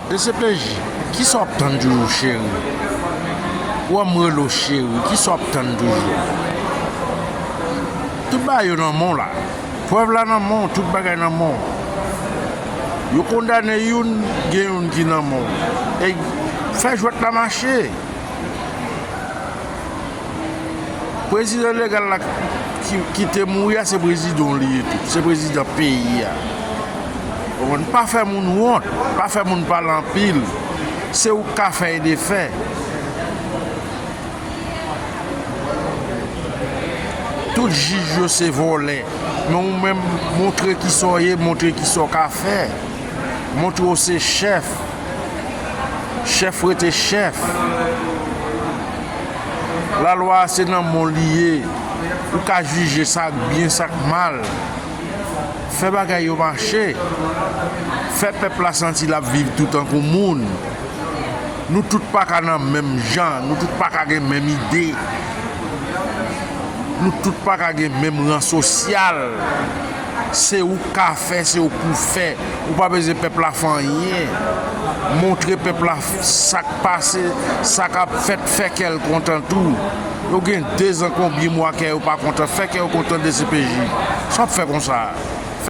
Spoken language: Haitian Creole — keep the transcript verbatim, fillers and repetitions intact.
DCPJ, kisa w ap tann toujou, cheri? Ou wè m rele w cheri, kisa w ap tann toujou? Tout bagay yo nan men w la. Prèv la nan men w, tout bagay nan men w. Yo kondane youn, gen youn ki nan men w. E fè jwèt la mache. Prezidan legal la ki, ki te mouri a, se prezidan w li ye tou. Se prezidan peyi a. Ou konprann? Pa fè moun wont, pa fè moun pale anpil. Se ou k ka fè e defè. Tout jij yo se vòlè. Men ou menm, montre kisa w ye, montre kisa w ka fè. Montre w se chèf. Chèf rete chèf. Lalwa a se nan men w li ye. Ou ka jije sa k byen, sa k mal. Fè bagay yo mache. Fè pèp la santi l ap viv tou tankou moun. Nou tout pa ka nan menm jan, nou tout pa ka gen menm ide. Nou tout pa ka gen menm ran sosyal. Se ou k ka fè, se ou k pou fè. Ou pa bezwen pèp la fè anyen. Montre pèp la sa k pase, sa k ap fèt, fè kè l kontan tou. Yo gen dezan konbyen mwa kè yo pa kontan, fè kè yo kontan DCPJ. Sa w ap fè konsa?